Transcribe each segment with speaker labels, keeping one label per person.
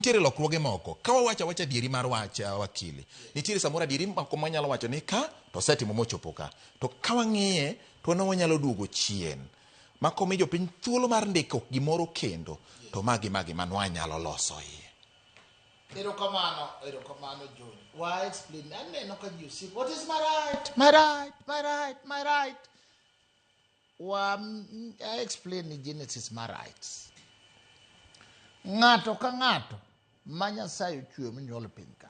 Speaker 1: Nitiere lokruoge moko. Ka wawacho awacha adieri mar wach wakili, nitiere samoro adieri moko mwanyalo wacho ni ka to osetimo mochopo ka. To ka wang'iye to wan wanyalo duogo chien. Ma komi jopiny thuolo mar ndiko gimoro kendo to ma gi ma gi ma nwanyalo loso iye.
Speaker 2: Erokamano, erokamano George. Wa explain. Aneno ka ji osiko. What is my right? My right, my right, my right. Wa I explain ni genesis mar rights. Ng'ato ka ng'ato ma Nyasaye ochweyo monyuol e piny ka,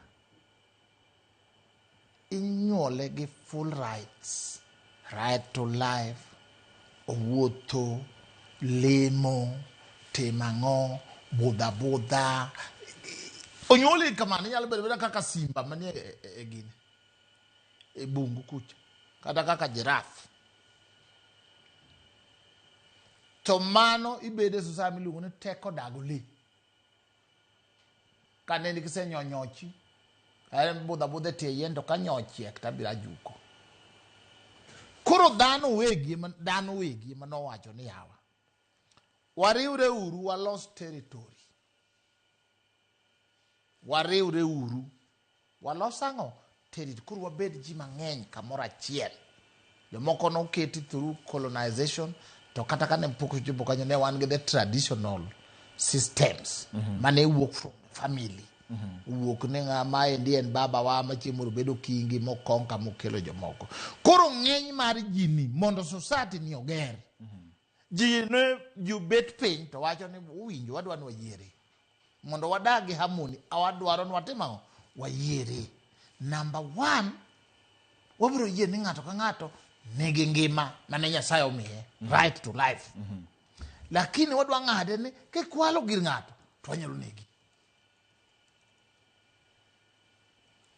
Speaker 2: inyuole gi full rights. Right to life, owuotho, lemo, timo ang'o, budho abudha. Onyuoli kamano, inyalo bedo abeda kaka simba manie e gini, e bungu kucha, kata kaka giraffe. To mano ibedo e society miluongo ni teko dago lee. Ka nende kisenyonyochi, en budho abudha e tie yien to ka nyochiek to abiro ajuko. Koro dhano wegi ema dhano wegi ema nowacho ni yawa, wariwre uru walos territory. Wariwre uru walos ang'o? Territory. Koro wabed ji mang'eny kamoro achiel. Jomoko noketi through colonization to kata kane pok ochopo kanyo ne wan gi the traditional systems mane wuok from family. Wuok ni ng'a maendi en baba wa ma chieng' moro bedo kingi mokonka mokelo jomoko. Koro ng'eny mar ji ni mondo society ni oger. Ji ne ji bet piny to wacho ni uwinjo wadwa ni wayiere. Mondo wadag gi harmony, wadwaro ni watim ang'o? Wayiere. Number one, wabiro yie ni ng'ato ka ng'ato nigi ngima mane Nyasaye omiye, right to life. Lakini wadwa ng'ade ni kikwalo gir ng'ato to wanyalo negi.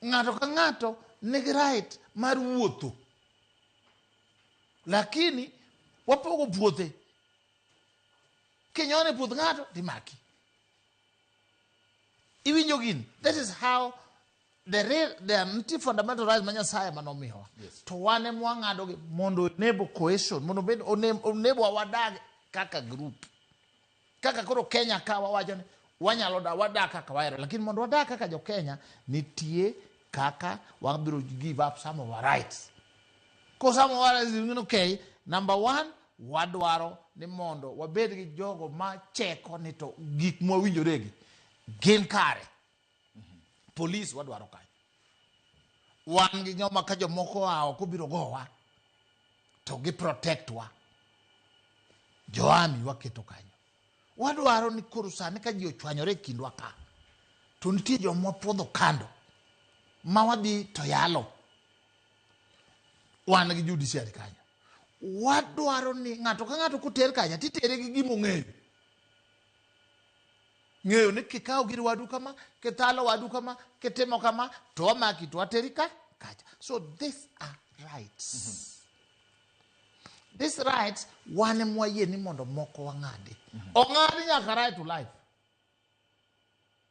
Speaker 2: Ng'ato ka ng'ato nigi right mar wuotho. Lakini wapogo puothe. Kinyono e puoth ng'ato timaki. Iwinjo gini? That is how the real, the nitie fundamental rights ma Nyasaye ema nomiyowa. To wan ema wang'adogi mondo enable cohesion, mondo obed enable wadag kaka group. Kaka koro Kenya ka wawacho ni wanyalo da wadak kaka wahero, lakini mondo wadag kaka jo Kenya nitie kaka wabiro give up some of our rights. Ko some of our rights, okay, number one, wadwaro ni mondo wabed gi jogo ma cheko ni to gik mwawinjoregi gin kare. Police wadwaro kanyo. Wan gi joma ka jomoko oa oko biro gowa to gi protect wa. Jo army waketo kanyo. Wadwaro ni koro sani ka ji ochwanyore e kindwa ka, to nitie joma wapuodho kando ma wadhi to yalo. Wan gi judiciary kanyo. Wadwaro ni ng'ato ka ng'ato koter kanyo titere gi gima ong'eyo. Ng'eyo ni kikawo gir wadu kama, kithalo wadu kama, kitimo kama, to wamaki to wateri ka kacha. So these are rights. These rights wan ema wayie ni mondo moko wang'adi. Ong'adi nyaka right to life.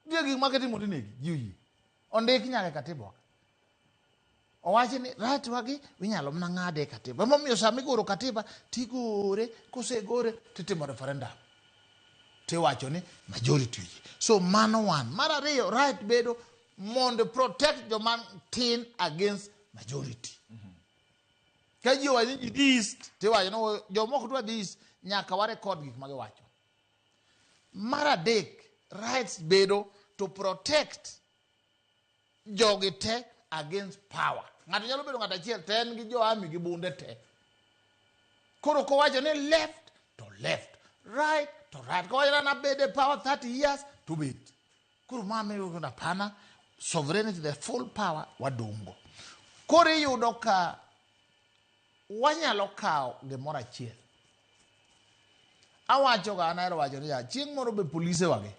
Speaker 2: Nitie gik ma kitimo tinegi, ji oyie. Ondik nyaka e katiba ka. Owachi ni right wagi inyalo mana ng'ade e katiba. Emomiyo sama igoro katiba tigore, kosegore titimo referendum. Tiwacho ni majority oyie. So mano one. Mar ariyo, right bedo mondo protect joma tin against majority. Ka ji owacho ni ji dhi east, tiwacho ni joma ok dwa dhi east nyaka wa record gik ma giwacho. Mar adek, rights bedo to protect jogi te against power. Ng'ato nyalo bedo ng'ato achiel to en gi jo army gi bunde te. Koro kowacho ni left to left, right to right. Kowacho ni an abed e power 30 years to bet. Koro ma miyo hapana, sovereignty, the full power wadongo. Koro iyudo ka wanyalo kawo gimoro achiel. Awacho ga, an ahero wacho niya, chieng' moro be polise wagi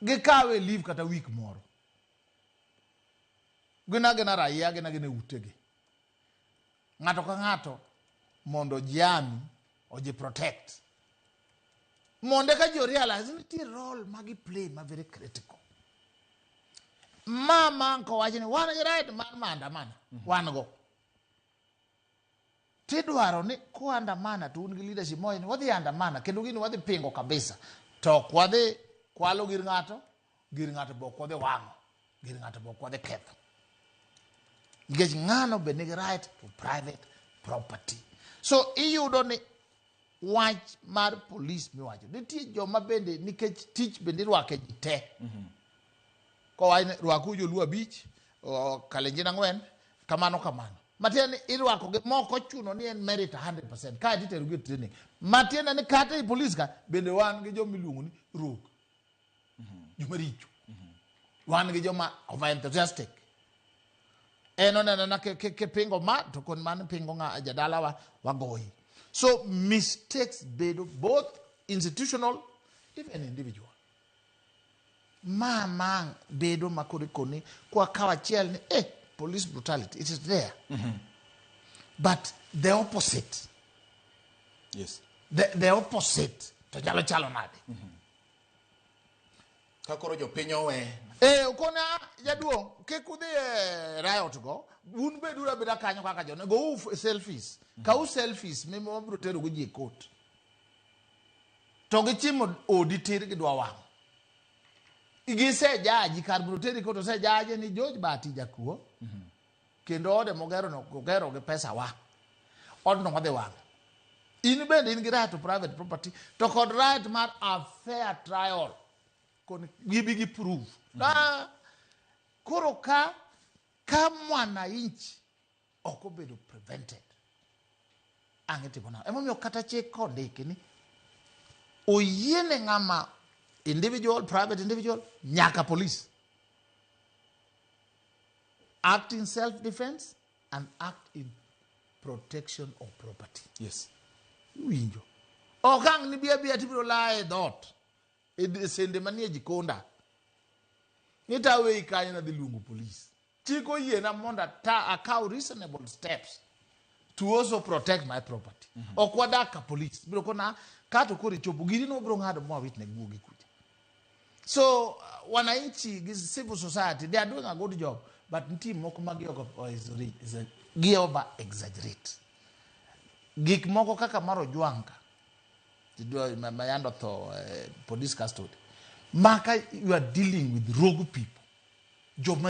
Speaker 2: gikawe leave kata week moro. Gin agina raia, gin agina e utegi. Ng'ato ka ng'ato mondo jiami oji protect. Mondo eka ji realize nitie role ma gi play ma very critical. Ma ma kowacho ni wan gi right mar maandamano, wan go. Tidwaro ni kuandamana to un gi leadership mowacho ni wadhi andamana kendo gini wadhi pingo kabisa. To ok wadhi kwalo gir ng'ato, Gir ng'ato be ok wadhi wang'o, gir ng'ato be ok wadhi ketho. Nikech ng'ano be nigi right to private property. So iyudo ni wach mar police miwacho, nitie joma bende nikech tich bende irwake ji te. Kowach ni rwaku joluo abich, Kalenjin ang'wen, kamano kamano. Matiende ni irwako gi mok ochuno ni en merit 100%, kae to itero gi e training. Matiende ni kata ei police ka bende wan gi joma iluongo ni rogue. Joma richo. Wan gi joma over enthusiastic. En oneno na kipingo ma to kon mano pingo ng'a jadalawa wagoyi. So mistakes bedo both institutional even individual. Ma bedo ma koro ikoni kwa kawo achiel ni police brutality it is there. But the opposite. The opposite to nyalo chalo nade?
Speaker 1: Ka koro jopiny owe.
Speaker 2: Okona jaduong' kik udhi e riot go, un beduru abeda kanyo kaka jone, go u selfies. Kau selfies mibiro tero go ji e court. To gichimo odi tir gidwa wang'o. Gisejaji kar biro teri court osejaje ni George Bati jakuo. Kendo ode mogero no ogero gi pesa wa. Odno wadhi wang'o. In bende in gi right to private property to kod right mar a fair trial. Kon gibi gi prove. Koro ka mwananchi ok obedo prevented. Ang' itimo nang'o? Emomiyo kata chik kondiki ni oyiene ng'ama individual, private individual, nyaka police. Act in self-defense and act in protection of property. Winjo. Ok ang' ni bi abiya tibiro laye e dhoot. E sende manie jikonda. Ni to aweyi kanyo nadhi luongo police. Chik oyiena mondo akaw reasonable steps to also protect my property. Ok wadak ka police. Biro kona kato koro ichopo gini no biro ng'ado mwawit ne guogi kucha. So wananchi gi civil society they are doing a good job, but nitie moko ma gi gi over exaggerate. Gik moko kaka mar Ojwang ka, ma yando tho police custody. Maka you are dealing with rogue people. Joma